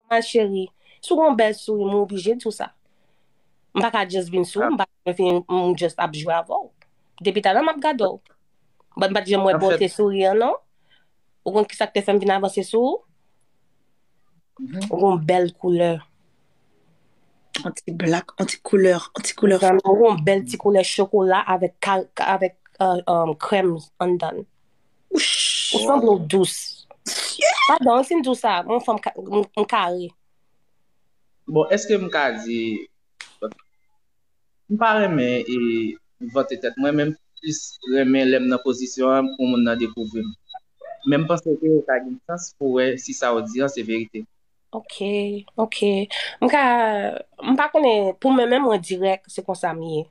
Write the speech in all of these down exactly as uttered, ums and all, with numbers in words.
Ma chérie, si w gen yon bèl souri, mwen oblije di w sa. M pa ka just vin sou ou, m pa ka vin, m just ap jwe avè w. Depi talè m ap gade w. But m pa t janm wè bote souri an non. Ou konn kisa k te fè m vin avanse sou ou? Ou gen yon bèl koulè. Yon ti blak, yon ti koulè, yon ti koulè. Ou gen yon bèl ti koulè chokola avèk, avèk uh, um, krèm anndan. Ou sanble w dous. Padan, si m di w sa, mwen fanm m kare. Bon, èske m ka di, m pa renmen e vante tèt mwen, men m plis renmen lè m nan pozisyon an pou moun nan dekouvri m. Men m panse ke ou ka gen chans pou wè si sa w di an se verite. Ok, ok. M ka, m pa konnen, pou mwen menm, mwen dirèk, se konsa m ye.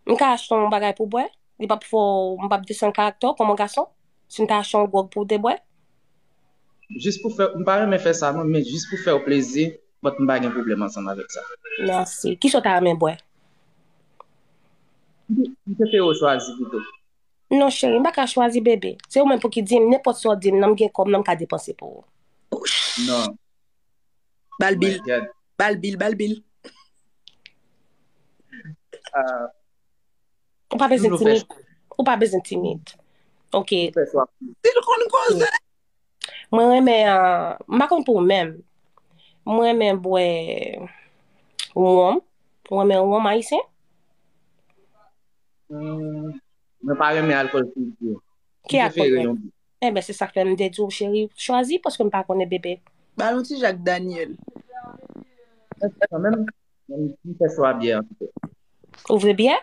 M ka achte yon bagay pou bwè, li p ap fè w, m p ap desann karaktè w kòm yon gason, si m ta achte yon gwòg pou w te bwè. Jis pou fè, m pa renmen fè sa non, men jis pou fè w plezi, but m pa gen pwoblèm ansanm avèk sa. Mèsi. Kisa w ta renmen bwè? M prefere w chwazi pito. Non cheri, m pa ka chwazi bebe. Se ou menm pou ki di m, nenpòt sa w di m nan, m gen kòb nan, m ka depanse pou ou. Non. Ba l bil. Ba l bil, ba l bil. Ou pa bezwen timid. Ou pa bezwen timid. Ok. Si l konn koze. Mwen renmen, m pa konn pou ou menm. Mwen renmen bwè wonm. Ou renmen wonm ayisyen? Mwen pa renmen alkòl tou di. Ki alkòl ou renmen? Enben, se sa k fè m te di w cheri, chwazi paske m pa konnen bebe. Ba l yon ti Jack Daniel. Kanmenm, m fè chwa byè an tou. Ou vle byè?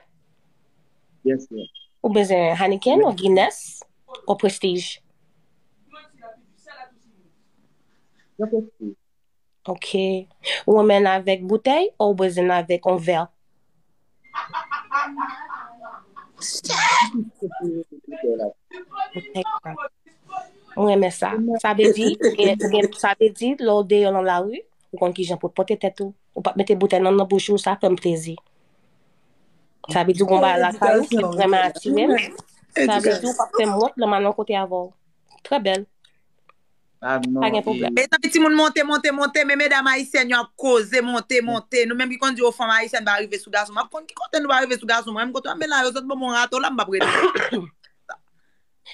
Byen si. Ou bezwen Heineken, ou Guinness, ou Prestige? Yon Prestige. Ok. Ou renmen l avèk boutèy ou bezwen l avèk yon vè? Mwen renmen sa. Sa vle di, sa vle di, lè w deyò nan lari, ou konn kijan pou w pote tèt ou. Ou p ap mete boutèy nan nan bouch ou, sa fè m plezi. Sa vle di ou gon bagay lakay ou ki vrèman atire m. Sa vle di ou p ap fè m wont lè m al yon kote avè w. Trè bèl. Pa gen pwoblèm. Mezanmi, timoun monte, monte, monte, men medam ayisyèn yo ap koze, monte, monte. Nou menm ki konn di yo fanm ayisyèn pa rive sou gason. M ap konn ki kote nou pa rive sou gason. Mwen menm kote w ap men la, yo sot ban mwen rato la, m p ap rete.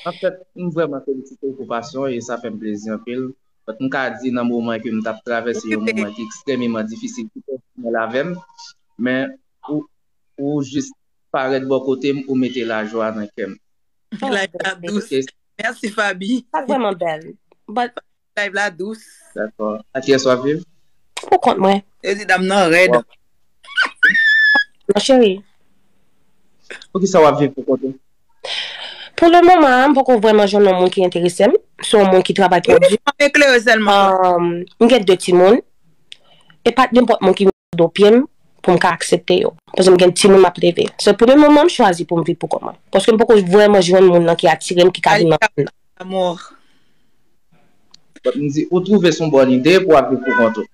Anfèt, m vrèman felisite w pou pasyon w e sa fè m plezi anpil. But m ka di nan moman ke m t ap travèse yon moman ki ekstrèmeman difisil ki pèsonèl avè m, men ou, ou jis parèt bò kote m, ou mete lajwa nan kè m. Live la dous. Mèsi Faby. Sa vrèman bèl. But live la dous. Dakò. Akiyès w ap viv? Pou kont mwen. Yo di dam nan rèd. Non cheri. Poukisa w ap viv pou kont ou? Pou le moman, m poko vrèman jwenn yon moun ki enterese m. Se yon moun ki travay twò di. Eklere sèlman. M gen de timoun. E pa t nenpòt moun ki do pye m pou m ka aksepte yo. Paske m gen timoun m ap leve. Se pou le moman m chwazi pou m viv pou kont mwen. Paske m poko vrèman jwenn moun nan ki atire m, ki ka vin nan kay la. But m di, ou twouve se yon bòn ide pou w ap viv pou kont ou?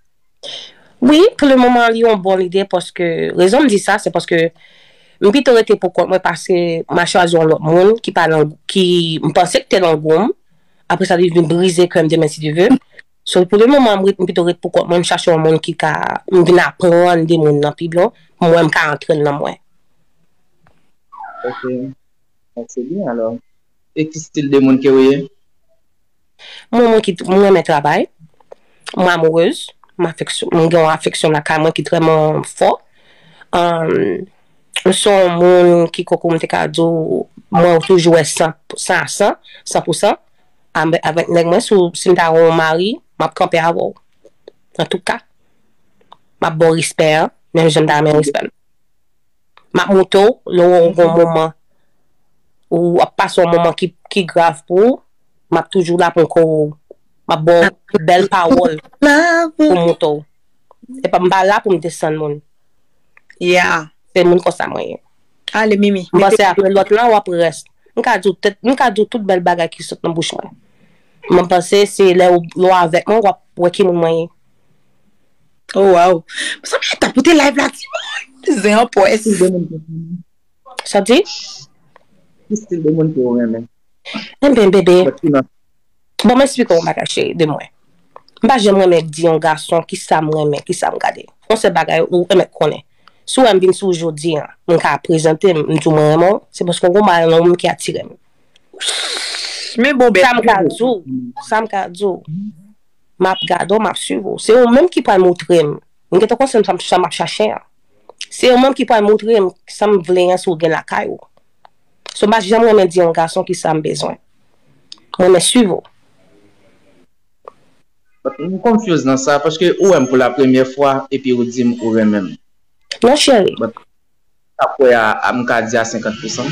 Wi, pou le moman li yon bòn ide paske, rezon m di sa, se paske m pito rete pou kont mwen paske m al chwazi yon lòt moun ki pa nan, ki m panse ki te nan gou m. Apre sa li vin brize kè m demen si Dye vle. So pou le moman m ret, m pito ret pou kont mwen, m chache yon moun ki ka, m vin aprann de moun nan pi byen, pou mwen m ka antre l nan mwen. Ok. Donk se byen alò. E ki stil de moun ke ou ye? Mwen, mwen ki, mwen renmen travay. Mwen amourez. Mwen afeksyon, mwen gen yon afeksyon lakay mwen ki trèman fò. Um, m se yon moun ki koko m te ka di w, mwen toujou wè san, san a san, san pou san. Avèk nèg mwen, si, si m ta gen yon mari, m ap kanpe avè w. Antouka, m ap ba w respè an, menm jan m ta renmen respè l. M ap moute w, lè w wè w gen yon moman, ou ap pase yon moman ki, ki grav pou ou, m ap toujou la pou m kore w. M ap ba w bèl pawòl pou m moute w. Se pa, m pa la pou m desann moun. Yeah. Se moun konsa mwen ye. Ale, Mimi. M panse apre lòt la, w ap rès. M ka di w tout, m ka di w tout bèl bagay ki sot nan bouch mwen. M panse se lè w, lè w avèk mwen, w ap wè ki moun mwen ye. Oh, wow. Sa mwen ta pote live la, timoun. Zen an pwès. Sa di? Ki stil de moun ke w renmen? Enben, bebe. Bon, m esplike w yon bagay, cheri, de mwen. M pa janm renmen di yon gason kisa m renmen, kisa m gade. Yon sèl bagay ou renmen konnen. Si w wè m vin sou ou jodi a, m ka prezante m, m di w mwen renmen w, se paske w gon bagay nan ou menm ki atire m. Men bon, Sa m ka di w, sa m ka di w, m ap gade w, m ap swiv ou. Se ou menm ki pral montre m. M gentan konn sa m sa m ap chache an. Se ou menm ki pral montre m sa m vle an si w gen lakay ou. So m pa janm renmen di yon gason kisa m bezwen. M renmen swiv ou. But m confuse nan sa paske ou wè m pou la premyè fwa epi ou di m ou renmen m. Non cheri. But sa kwè a, a m ka di a senkant pousan.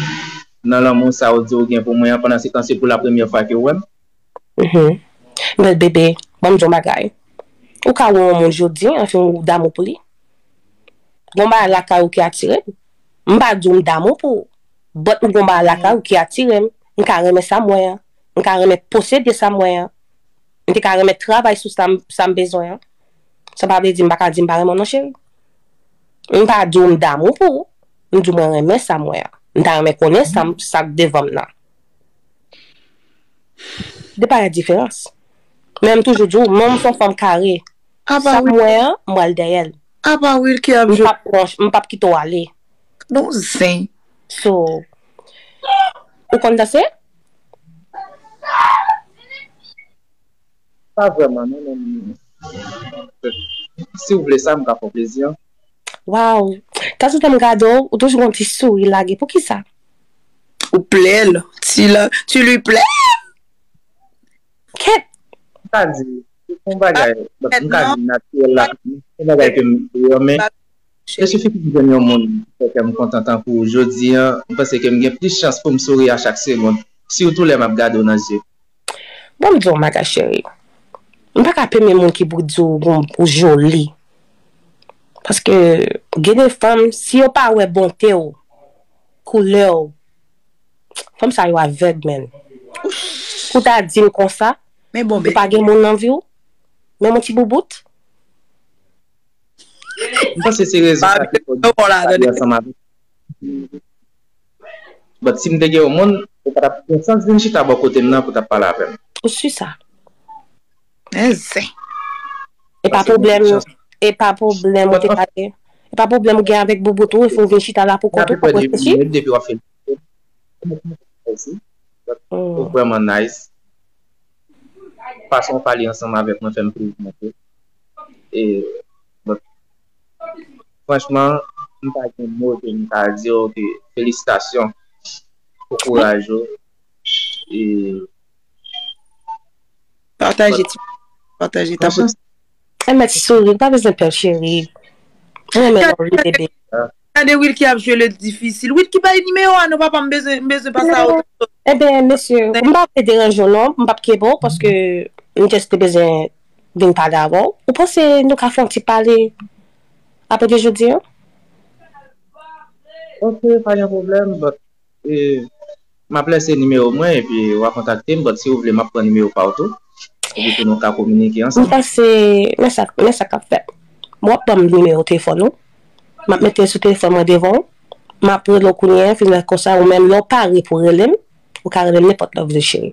Nan lanmou sa ou di ou gen pou mwen an, pandan se tan se pou la premyè fwa ke ou wè m. Mhm. Men bebe, ban m di yon bagay. Ou ka wè yon moun jodi an, fin ou damou pou li. Gon bagay lakay ou ki atire m. M pa di w m damou pou ou. But ou gon bagay lakay ou ki atire m. M ka renmen sa m wè an. M ka renmen posede sa m wè an. M te ka renmen travay sou sa m, sa m bezwen an. Sa pa vle di m pa ka di m pa renmen w non cheri. M pa di w m damou pou ou. M di w mwen renmen sa m wè an. M ta renmen konnen sa m, sa k devan m nan. De bagay diferans. Men m toujou di w, men m se yon fanm kare. Sa m wè an, m pral dèyè l. Apa Wilky ap M jwe? Pap pran, m pap kite w ale. Non zen. So, ou konn danse? Pa vrèman non, men si w vle sa, m ka fè w plezi. Waw. Tanzantan m gade w, ou toujou gon ti souri lage. Poukisa? Ou plè l. Tu, la, tu lui plais? Kèt. M ka di, se yon bagay, m ka di natirèl la, se yon bagay ke m renmen. E sifi ke m jwenn yon moun ki fè kè m kontan tankou w jodi an, m panse ke m gen plis chans pou m souri a chak segonn, sitou lè m ap gade w nan zye. Bon, m di w yon bagay cheri. M pa ka pèmèt moun ki pou di w gon ou joli. Paske gen de fanm, si yo pa wè bonte w, koulè w, fanm sa yo avèg, menn. Pou ta di m konsa, Men bon, ou pa gen moun nan vi w, menm yon ti boubout. M panse se rezon sa ki fè w di pale ansanm avèk. But si m te gen yon moun, ou pa t ap gen sans vin chita bò kote m nan pou t ap pale avè m. Ou si sa? Men zen. E pa pwoblèm, e pa pwoblèm ou te pale. E pa pwoblèm ou gen avèk boubout ou, e fò w vin chita la pou kont ou, pa reflechi. Depi w ap fè osi. Ou vrèman nice. Fason w pale ansanm avèk mwen fè m plezi anpil. E, bon, franchman, m pa gen mo ke m ka di w ke felisitasyon pou kouraj ou. E, Pataje ti. Pataje, tanpri. E mèt souri, pa bezwen pè cheri. Mwen renmen lè w ri bebe. Gade Wilky ap jwe le difisil. Wilky bay nimewo a non papa, m bezwen, m bezwen pase a oto. Ebyen mesye, m pa vle deranje w non, m p ap kenbe w paske m just te bezwen vin pale avè w. Ou panse nou ka fè yon ti pale apre de jodi an? Ok, pa gen pwoblèm, but e, m ap lese nimewo mwen epi w a kontakte m, but si w vle m ap pran nimewo pa w tou. Epi pou nou ka kominike M ansanm. Panse, men sa, men sa k ap fèt. W ap ban m nimewo telefòn ou. M ap mete l sou telefòn mwen devan w. M ap rele w kounye a, fin lè konsa, ou menm lè w pare pou rele m, ou ka rele m nenpòt lè w vle cheri.